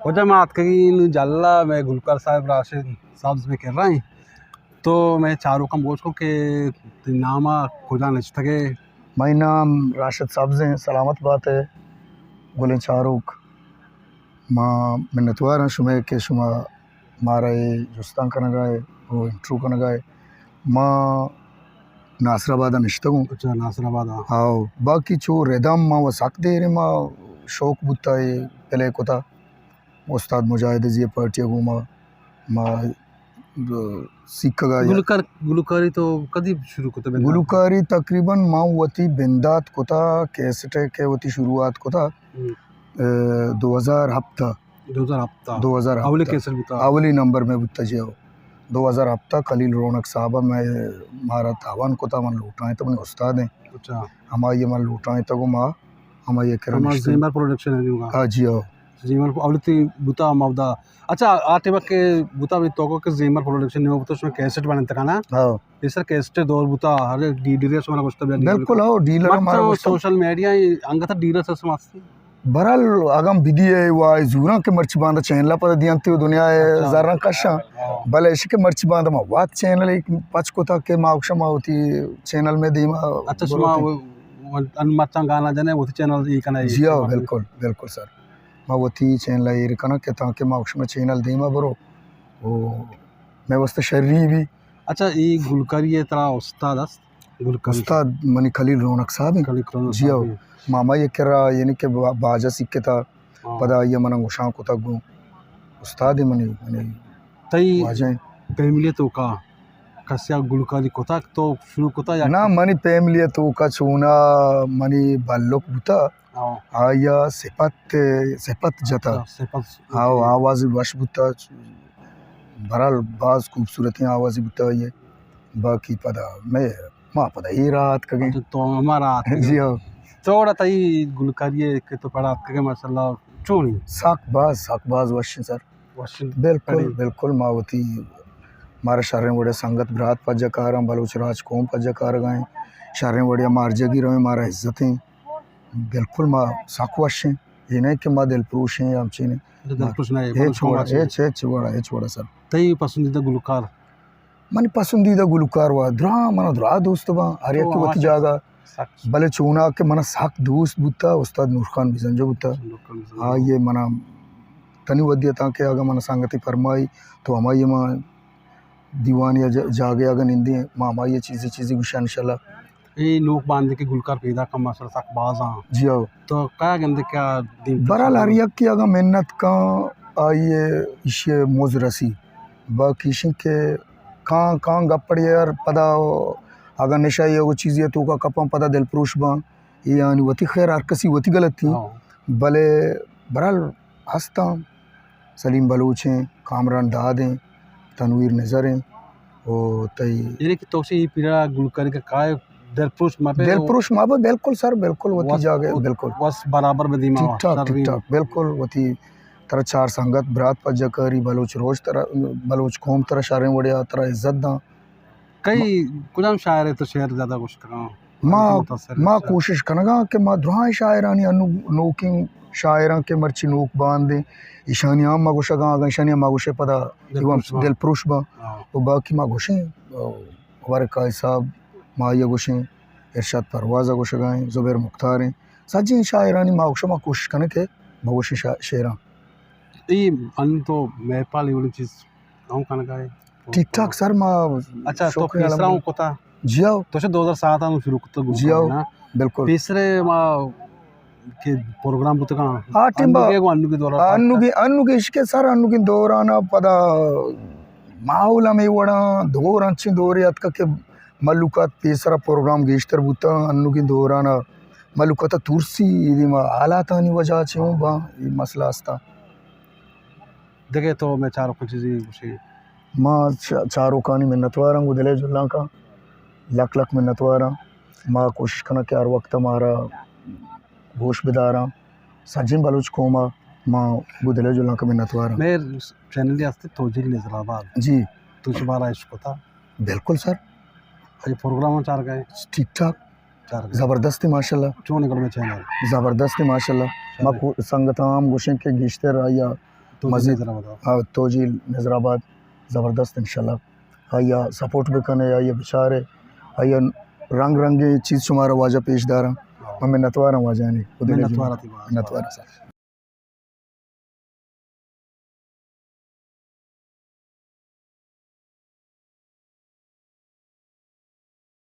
کجا ما اتکگیں نوں جھلا، مئے گلوکار صاحب راشد سبز مئے کرا ایں۔ تو مئے چاروکاں بوش کن کہ تئی نام ءَ کجا نشتگ ئے؟ مئے نام راشد سبز ایں، سلامت بات ئے گلیں چاروک۔ ما منتوار آں شمئے کہ شما مارا اے جستاں کنگا ئے، او انٹرویو کنگا ئے۔ ما ناصر آباد ءَ نشتگ اوں۔ اچھا، ناصر آباد ءَ۔ ہاؤ، باقی چو ردم ما و سک دیر ایں، ما شوق بوتا اے پلے کتا، استاد مجاہد زی پارٹی ءَ گوں ما، ما سیکھگا یا گلوکار، گلوکاری تو کدی شروع کتا بندات؟ گلوکاری تقریباً ما وتی بندات کتا، کیسٹ ءَ کہ وتی شروعات کتا، ہم۔ اے، دو ہزار ہپت ءَ۔ دو ہزار ہپت ءَ؟ دو ہزار ہپت ءَ۔ اولی کیسٹ بوتا؟ اولی نمبر مئے بوتا جی، ہو۔ دو ہزار ہپت ءَ خلیل رونق صاحب ءَ مئے، مارا تاوان کتا، من لوٹائیں تو منی استاد ایں۔ اچھا۔ ہمائی ءَ من لوٹائیں تو گوں ما، ہمائی ءَ کرا ہما نشتگ۔ زیمر پروڈکشن ءَ دیوگا؟ ہاں جی، ہو۔ زیمر اولی تی بوتا ہما ودا۔ اچھا، آ ٹائم کہ بوتا بھی تو کہ زیمر پروڈکشن نیو بوتا، شما کیسٹ بنتا کنا؟ ہاں۔ پیسر کیسٹ دور بوتا، ہر ڈی-، ڈیلر شما گوشتا بیا ڈیلر بالکل، کو۔ ہو، ڈیلر ہمارا مرچاں گوشتا۔ سوشل میڈیا انگت ڈیلر سسٹم ہستی۔ برحال اگاں بدی اے وا زوراں کہ مرچی باندا چینل پدا دیانتی و دنیا اے اچھا۔ زراں کشاں۔ ہاں۔ بلے ایش کہ مرچی باندا ما وات چینل ایک پچ کتا کہ ما شما ہوتی چینل میں دیما اچھا، شما بروتیں۔ وہ، وہ ان مرچاں گانا جنے ہوتی چینل ای کنا جی ہاں، بالکل، بالکل سر۔ ما وتی چینل ءَ ایر کناں کہ تانکہ ما شمئے چینل دیما برو و مئے واستہ شری بی۔ اچھا، اے گلوکاری ءَ ترا استاد است؟ گلوکاری؟ استاد منی خلیل رونق صاحب ایں۔ خلیل رونق جی صاحب ہو۔ ایں۔ ما ہمائی ءِ کرا یعنی کہ با-، باجا سکھتا، ہاں۔ پدا آئی ءَ منا گوشان کتگ گوں استاد منی، منی تئی واجہ ایں۔ فیملی ءِ توکا کسے ءَ گلوکاری کتگ تو شروع کتا یا نہ، منی فیملی ءِ توکا چونا منی بلک بوتا۔ ہاں۔ آئی ءَ سپت، سپت جتا۔ اچھا، سپت۔ ہاں، آوازی وش بوتا۔ برحال باز خوبصورتیں آوازی بوتا آئی ءِ۔ باقی پدا مئے، ما پدا اے راہ اتکگیں۔ اچھا، تو ہما راہ اتکگیں۔ جی ہاں۔ تو وڑا تئی گلوکاری ءَ کہ تو پڑا اتکگے ماشاءاللہ چونی؟ سک باز، سک باز وشیں سر۔ وشیں بالکل، پڑی۔ بالکل ما وتی مارا شریں وڑے سنگت برات پجا کاراں، بلوچ راج قوم پجا کارگا ایں۔ شریں وڑے ما ہر جگی رویں مارا عزت ایں۔ بالکل ما سک وش ایں، اے نہ کہ ما دلپروش ایں یا ہمچین ایں۔ اچھا، دلپروش نہ ئے، ہچ وڑا، ہچ، ہچ وڑا، ہچ وڑا سر۔ تئی پسندیدہ گلوکار؟ منی پسندیدہ گلوکار وا دراہ، منا دراہ دوست باں، ہر یک وتی جاگہ۔ بلے چونا کہ منا سک دوست بوتا، استاد نور خان بزنجو بوتا۔ نور خان بزنجو۔ آئی ءَ منا تنی ودی اتاں کہ اگاں منا سنگتے فرمائی تو ہمائی ءَ ما دیوان یا جا-، جاگہ اگاں نندیں، ما ہمائی ءَ چیزے چیزے گوشاں انشاءاللہ۔ اے نوک باندے کہ گلوکار پیدا کن ماشاءاللہ سک باز آں۔ جی ہو۔ تو کیا گندے کیا دیم برحال ہر یکے اگاں منت کن آئی ءَ ایشی ءَ مز رسی۔ باقی ایشی کہ کان کان گپڑے یار پدا اگاں نشہ یا وہ چیزے توکا کپاں پدا دلپروش باں۔ اے آنی وتی خیر ہر کسی وتی غلطی۔ ہاں۔ بلے برحال ہستاں، سلیم بلوچ ایں، کامران داد ایں، تنویر نظر ایں، او تئی یعنی کہ تو سے اے پیرا گلوکاری کا کائے دلپروش ما پہ دلپروش ما پہ بالکل سر، بالکل وتی وس-، جاگہ، وس-، بالکل۔ وس برابر بدی ما ٹھیک ٹھاک، سر ٹھیک بھی۔ ٹھاک، بالکل وتی ترا چار سنگت برات پجا کاری، بلوچ روچ ترا، بلوچ قوم ترا شریں وڑیا ترا عزت داں۔ کئی کجام شاعر ئے تو شعر زیادہ گوشتگاں؟ ما، متاثر ما شاعر۔ کوشش کنگاں کہ ما دراہیں شاعرانی انو نوکیں شاعراں کہ مرچی نوک باندیں، ایشانی ہم ما گوشگاں، اگاں ایشانی ہم ما گوشے پدا دلپروش ایوان باں۔ دلپروش باں۔ ہاں۔ و باقی ما گوشیں، ورقائی صاحب، ما آئی ءَ گوشیں، ارشاد پرواز ءَ گوشگا ایں، زبیر مختار ایں، سجیں شاعرانی ما گوشاں ما کوشش کنیں کہ بگوشیں شا-، شعراں۔ اے انو تو محفل اے وڑیں چیز ہم کنگا ئے؟ ٹھیک ٹھاک سر، ما اچھا، تو شوقیں پیسرا عالم ہوں کتا؟ جی ہاؤ۔ تو شاید دو ہزار سات آں شروع کتا گلوکاری جی ہاؤ، نا؟ بالکل۔ پیسرے ما کہ پروگرام بوتگاں۔ آ ٹیم با انوگے گو انوگے دوران انوگے، انوگے عشق سر، انوگے دوران پدا ماحول ہمیں وڑاں، دور انچیں دورے اتکا کہ ملوکات پیسرا پروگرام گیشتر بوتا، انوگے دوران ملوکات ترسی، ایدی ما حالاتانی وجہ چے ہوں با، یہ مسئلہ ہستا۔ دگہ تو مئے چاروکاں چیزے گوشے؟ ما چ-، چاروکانی منتواراں، گوں دلے جھلانکاں لک لک منتواراں۔ ما کوشش کناں کہ ہر وقت مارا گوش بداراں۔ سجیں بلوچ قوم ءَ ما گوں دلے جھلانکاں منتواراں۔ مئے چینلے ہستے توجیل نظر آباد۔ جی۔ تو شمارا اشکتا؟ بالکل سر۔ اے پروگرام چارگا ئے؟ ٹھیک ٹھاک۔ چارگا۔ زبردست ماشاءاللہ۔ چون اے گڑا مئے چینل؟ زبردست ماشاءاللہ۔ ما چارگا۔ کو-، سنگتاں ہم گوشیں کہ گیشتر آیا توجیل مزید نظر آباد۔ ہاں، توجیل نظر آباد زبردست انشاءاللہ۔ آئی ءَ سپورٹ بکنے، آئی ءَ بچارے، آئی ءَ رنگ رنگیں چیز شمارا واجہ پیش داراں۔ من منتواراں واجہانی۔ منتوار آں تئی باز۔ منتوار آں۔